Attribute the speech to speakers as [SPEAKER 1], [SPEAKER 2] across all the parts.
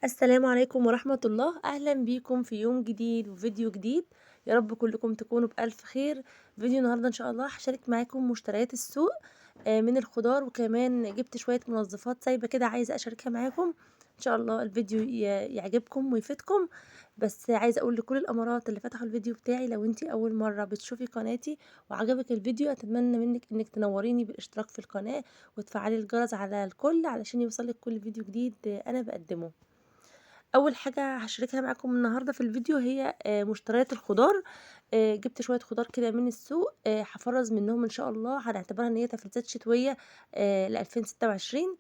[SPEAKER 1] السلام عليكم ورحمة الله. أهلا بيكم في يوم جديد وفيديو جديد. يا رب كلكم تكونوا بألف خير. فيديو النهاردة إن شاء الله هشارك معاكم مشتريات السوق من الخضار، وكمان جبت شوية منظفات سايبة كده عايزة أشاركها معاكم. إن شاء الله الفيديو يعجبكم ويفيدكم. بس عايزة أقول لكل الأمارات اللي فتحوا الفيديو بتاعي، لو انتي أول مرة بتشوفي قناتي وعجبك الفيديو، أتمنى منك إنك تنوريني بالاشتراك في القناة وتفعلي الجرس على الكل علشان يوصلك كل فيديو جديد أنا بقدمه. أول حاجة هاشاركها معاكم النهاردة في الفيديو هي مشتريات الخضار. جبت شوية خضار كده من السوق، هفرز منهم إن شاء الله، هنعتبرها إن هي تفريزات شتوية ل2026.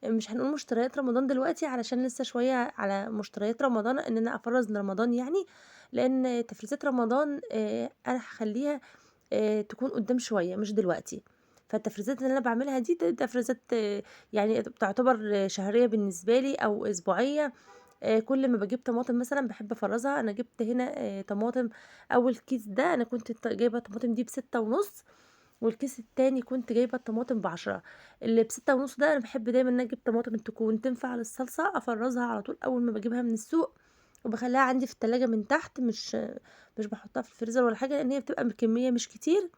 [SPEAKER 1] مش هنقول مشتريات رمضان دلوقتي علشان لسه شوية على مشتريات رمضان، إن أنا أفرز لرمضان يعني، لأن تفريزات رمضان أنا هخليها تكون قدام شوية مش دلوقتي. فالتفريزات اللي أنا بعملها دي تفريزات يعني تعتبر شهرية بالنسبة لي أو أسبوعية. كل ما بجيب طماطم مثلا بحب افرزها. انا جبت هنا طماطم اول كيس ده انا كنت جايبه الطماطم دي ب6.5، والكيس التاني كنت جايبه الطماطم ب10. اللي ب6.5 ده انا بحب دايما ان اجيب طماطم تكون تنفع للصلصه، افرزها على طول اول ما بجيبها من السوق، وبخليها عندي في التلاجة من تحت، مش بحطها في الفريزر ولا حاجة، لان هي بتبقى بكمية مش كتير،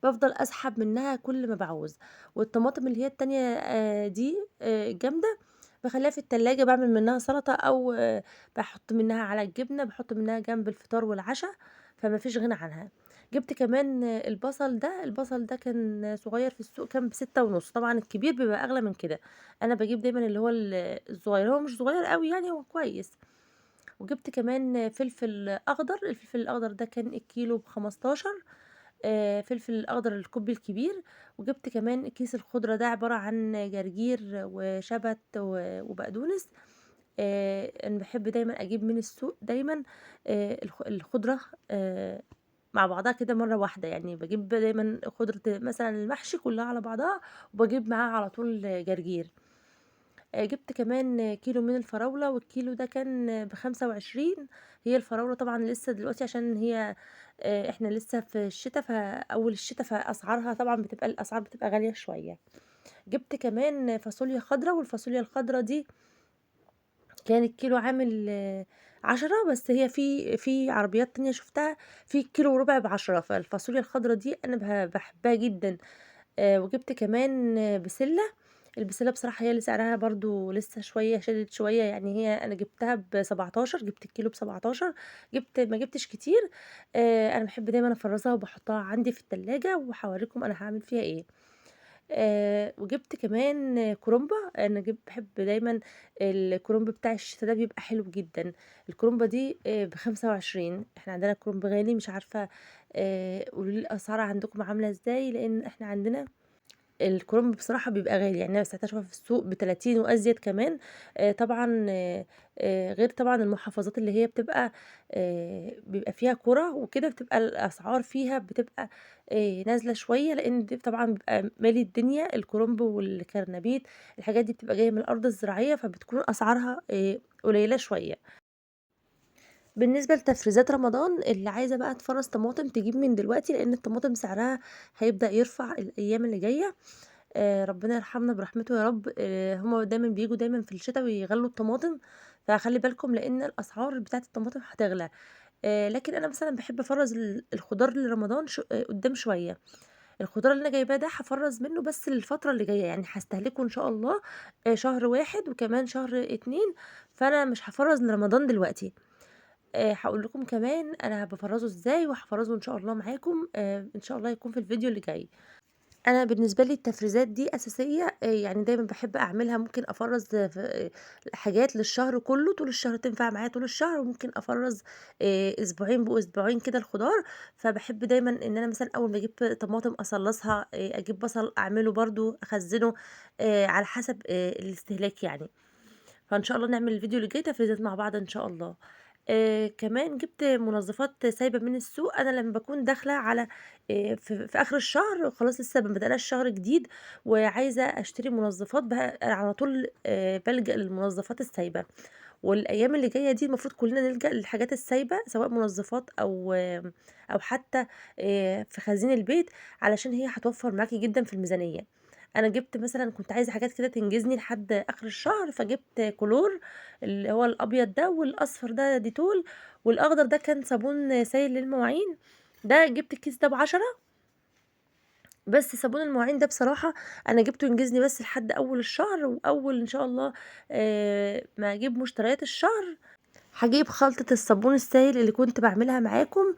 [SPEAKER 1] بفضل اسحب منها كل ما بعوز. والطماطم اللي هي التانية دي جامدة، بخليها في التلاجة، بعمل منها سلطة أو بحط منها على الجبنة، بحط منها جنب الفطار والعشاء، فما فيش غنى عنها. جبت كمان البصل ده، البصل ده كان صغير في السوق، كان ب6.5، طبعا الكبير بيبقى أغلى من كده، أنا بجيب دايما اللي هو الصغير، هو مش صغير قوي يعني، هو كويس. وجبت كمان فلفل أخضر، الفلفل الأخضر ده كان الكيلو ب15، فلفل الأخضر الكوبي الكبير. وجبت كمان كيس الخضرة ده عبارة عن جرجير وشبت وبقدونس. أنا بحب دايما أجيب من السوق دايما الخضرة مع بعضها كده مرة واحدة، يعني بجيب دايما خضرة مثلا المحشي كلها على بعضها، وبجيب معاها على طول جرجير. جبت كمان كيلو من الفراولة، والكيلو ده كان ب25. هي الفراولة طبعا لسه دلوقتي عشان هي احنا لسه في الشتاء، فأول الشتاء، فأسعارها طبعا بتبقى الأسعار بتبقى غالية شوية. جبت كمان فاصوليا خضراء، والفاصوليا الخضراء دي كان الكيلو عامل 10، بس هي في عربيات تانية شفتها في كيلو وربع ب10. فالفاصوليا الخضراء دي أنا بحبها جدا. وجبت كمان بسلة. البسلة بصراحة هي اللي سعرها برضو لسه شوية شدت شوية، يعني هي أنا جبتها ب17، جبت الكيلو ب17، ما جبتش كتير. أنا بحب دايما أفرزها وبحطها عندي في التلاجة، وهوريكم أنا هعمل فيها إيه. وجبت كمان كرومبة. أنا بحب دايما الكرومب بتاع الشتا ده، بيبقى حلو جدا. الكرومبة دي ب25. احنا عندنا الكرومب غالي، مش عارفة قولوا لي الأسعار عندكم عاملة ازاي، لأن احنا عندنا الكرنب بصراحة بيبقى غالي، يعني أنا ساعتها أشوفها في السوق ب30 وأزيد كمان. طبعًا غير طبعًا المحافظات اللي هي بتبقى بيبقى فيها قرى وكده، بتبقى الأسعار فيها بتبقى نازلة شوية، لأن دي طبعًا بيبقى مالي الدنيا، الكرنب والكرنبيط، الحاجات دي بتبقى جاية من الأرض الزراعية، فبتكون أسعارها قليلة شوية. بالنسبة لتفريزات رمضان، اللي عايزة بقى تفرز طماطم تجيب من دلوقتي، لأن الطماطم سعرها هيبدأ يرفع الأيام اللي جاية. ربنا يرحمنا برحمته يا رب. هما دايما بيجوا دايما في الشتاء ويغلوا الطماطم، فخلي بالكم لأن الأسعار بتاعت الطماطم هتغلى. لكن أنا مثلا بحب أفرز الخضار لرمضان قدام شوية. الخضار اللي أنا جايباه ده هفرز منه بس للفترة اللي جاية، يعني هستهلكه إن شاء الله شهر 1 وكمان شهر 2، فأنا مش هفرز لرمضان دلوقتي. هقول لكم كمان أنا بفرزه إزاي، وهفرزه إن شاء الله معاكم، إن شاء الله يكون في الفيديو اللي جاي. أنا بالنسبة لي التفريزات دي أساسية، يعني دايمًا باحب أعملها، ممكن أفرّز حاجات للشهر كله، طول الشهر تنفع معايا طول الشهر، وممكن أفرّز أسبوعين بأسبوعين كده الخضار. فباحب دايمًا إن أنا مثلًا أول ما أجيب طماطم أصلّصها، أجيب بصل أعمله برضه أخزّنه، على حسب الاستهلاك يعني. فإن شاء الله نعمل الفيديو اللي جاي تفريزات مع بعض إن شاء الله. كمان جبت منظفات سايبة من السوق. أنا لما باكون داخلة على في آخر الشهر، خلاص لسه ما بدأناش شهر جديد وعايزة أشتري منظفات، بقى على طول بالجأ للمنظفات السايبة. والأيام اللي جاية دي المفروض كلنا نلجأ للحاجات السايبة، سواء منظفات أو حتى في خزين البيت، علشان هي هتوفر معاكِ جدًا في الميزانية. أنا جِبت مثلًا كنت عايزة حاجات كده تنجزني لحد آخر الشهر، فجِبت كلور اللي هو الأبيض ده، والأصفر ده ديتول، والأخضر ده كان صابون سايل للمواعين، ده جِبت الكيس ده ب10. بس صابون المواعين ده بصراحة أنا جِبته ينجزني بس لحد أول الشهر، وأول إن شاء الله ما أجيب مشتريات الشهر هاجيب خلطة الصابون السايل اللي كنت باعملها معاكم،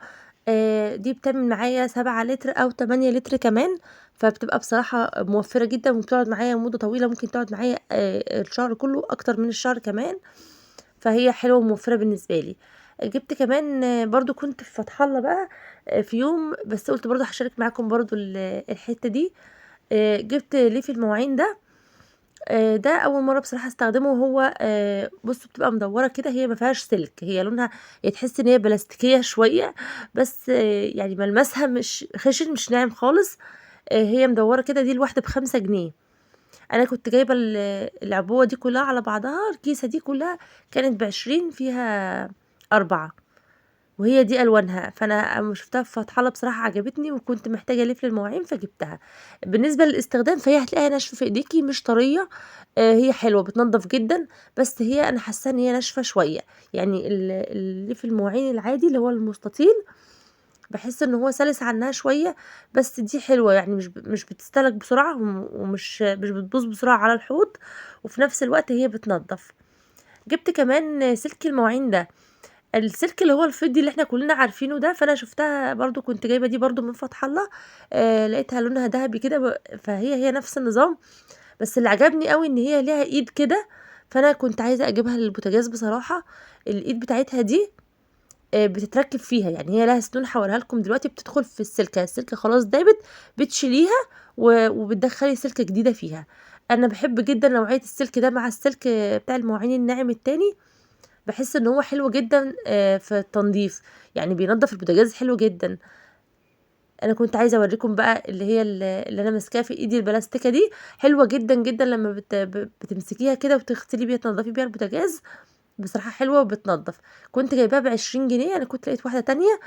[SPEAKER 1] دي بتعمل معايا 7 لتر أو 8 لتر كمان، فبتبقى بصراحة موفرة جدًا وبتقعد معايا مدة طويلة، ممكن تقعد معايا الشهر كله أكتر من الشهر كمان، فهي حلوة وموفرة بالنسبة لي. جبت كمان برضه كنت في فتح الله بقى في يوم، بس قُلت برضه هاشارك معاكم برضه الحتة دي. جبت ليف المواعين ده، ده أول مرّة بصراحة أستخدمه، وهو بُصّوا بتبقى مدوّرة كده، هي ما فيهاش سلك، هي لونها تحسّي إن هي بلاستيكية شوية، بس يعني ملمسها مش خشن، مش ناعم خالص. هي مدوّرة كده، دي الواحدة ب5 جنيه. أنا كنت جايبة العبوة دي كلّها على بعضها، الكيسة دي كلّها كانت ب20 فيها 4، وهي دي ألوانها. فأنا أمّا شُفتها في فتح الله بصراحة عجبتني، وكنت محتاجة ليف للمواعين فجِبتها. بالنسبة للاستخدام فهي هتلاقيها ناشفة في إيديكِ مش طرية، هي حلوة بتنضّف جدًا، بس هي أنا حاسّاها إن هي ناشفة شوية، يعني الليف المواعين العادي اللي هو المستطيل باحس إن هو سَلِس عنّها شوية، بس دي حلوة يعني مش بتستهلك بسرعة ومش مش بتبوظ بسرعة على الحوض، وفي نفس الوقت هي بتنضّف. جِبت كمان سلك المواعين ده، السلك اللي هو الفضي اللي إحنا كلنا عارفينه ده، فأنا شُفتها برضه كنت جايبة دي برضه من فتح الله، لقيتها لونها دهبي كده فهي نفس النظام، بس اللي عجبني أوي إن هي ليها إيد كده، فأنا كنت عايزة أجيبها للبوتاجاز بصراحة. الإيد بتاعتها دي بتتركب فيها، يعني هي لها سنون هاوريها لكم دلوقتي، بتدخل في السلكة، السلكة خلاص دابت بتشيليها وبتدخلي سلكة جديدة فيها. أنا باحب جدًا نوعية السلك ده مع السلك بتاع المواعين الناعم التاني، باحس إن هو حلو جدًا في التنضيف، يعني بينضف البوتاجاز حلو جدًا. أنا كنت عايزة أوريكم بقى اللي هي اللي أنا ماسكاها في إيدي البلاستيكة دي، حلوة جدًا، جدًا لما بتمسكيها كده وتغسلي بيها تنضفي بيها البوتاجاز، بصراحة حلوة وبتنضف. كنت جايباها ب20 جنيه، أنا كنت لقيت واحدة تانية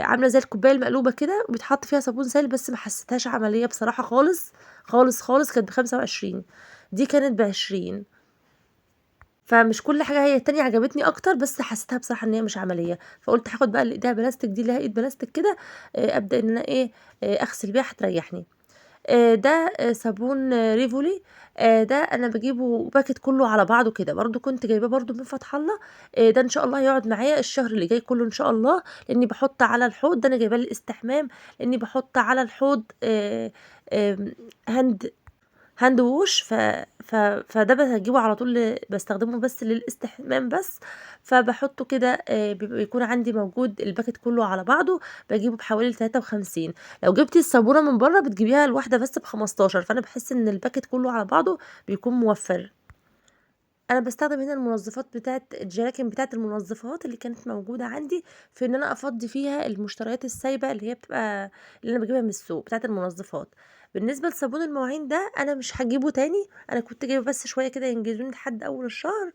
[SPEAKER 1] عاملة زي الكوباية المقلوبة كده وبيتحط فيها صابون سايل، بس ما حسيتهاش عملية بصراحة خالص، خالص، خالص، كانت ب25، دي كانت ب20. فمش كل حاجة، هي التانية عجبتني أكتر، بس حسيتها بصراحة إن هي مش عملية، فقُلت هاخد بقى اللي إيديها بلاستيك دي، اللي لها إيد بلاستيك كده، أبدأ إن أنا إيه، أغسل بيها هتريحني. ده صابون ريفولي، ده أنا باجيبه packet كله على بعضه كده، برضه كنت جايباه برضه من فتح الله، ده إن شاء الله هيقعد معايا الشهر اللي جاي كله إن شاء الله، لإني باحط على الحوض، ده أنا جايباه للاستحمام، لإني باحط على الحوض آمم hand hand wash، ف ف فده باجيبه على طول باستخدمه بس للاستحمام بس، فباحطه كده بيبقى بيكون عندي موجود ال packet كله على بعضه، باجيبه بحوالي 53. لو جبتِ الصابونة من برّه بتجيبيها الواحدة بس ب15، فأنا باحس إن ال packet كله على بعضه بيكون موفّر. أنا باستخدم هنا المنظفات بتاعة الجراكن بتاعة المنظفات اللي كانت موجودة عندي، في إن أنا أفضّي فيها المشتريات السايبة اللي هي بتبقى اللي أنا باجيبها من السوق بتاعة المنظفات. بالنسبة لصابون المواعين ده أنا مش هاجيبه تاني، أنا كنت جايبة بس شوية كده ينجزوني لحد أول الشهر.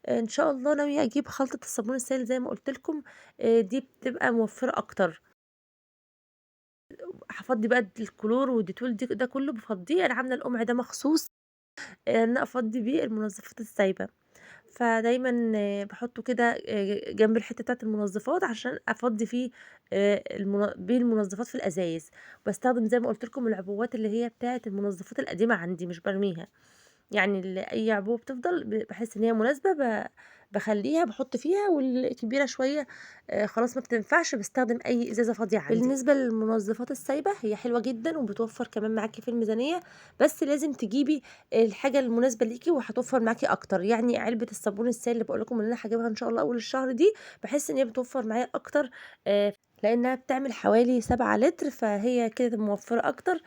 [SPEAKER 1] إن شاء الله ناوية أجيب خلطة الصابون السائل زي ما قُلت لكم، دي بتبقى موفّرة أكتر. هافضّي بقى الكلور والديتول ده كله بافضّيه، أنا عاملة القمع ده مخصوص إن أنا أفضّي بيه المنظفات السايبة. فدايمًا باحطه كده جنب الحتة بتاعة المنظفات عشان أفضّي فيه بيه المنظفات في الأزايز. باستخدم زي ما قُلت لكم العبوات اللي هي بتاعة المنظفات القديمة عندي مش بارميها، يعني أي عبوة بتفضل باحس إن هي مناسبة باخلّيها باحط فيها، والكبيرة شوية خلاص ما بتنفعش باستخدم أي إزازة فاضية عندي. بالنسبة للمنظفات السايبة هي حلوة جدًا وبتوفّر كمان معاكِ في الميزانية، بس لازم تجيبي الحاجة المناسبة ليكِ وهتوفّر معاكِ أكتر. يعني علبة الصابون السائل اللي باقول لكم إن أنا هاجيبها إن شاء الله أول الشهر دي، باحس إن هي بتوفّر معايا أكتر، لإنها بتعمل حوالي 7 لتر، فهي كده موفّرة أكتر.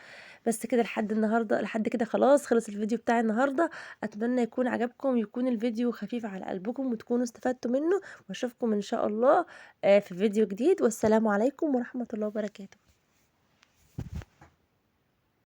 [SPEAKER 1] بس كده لحد النهارده، لحد كده خلاص خلص الفيديو بتاع النهارده. أتمنى يكون عجبكم، يكون الفيديو خفيف على قلبكم وتكونوا استفدتوا منه، واشوفكم إن شاء الله في فيديو جديد، والسلام عليكم ورحمة الله وبركاته.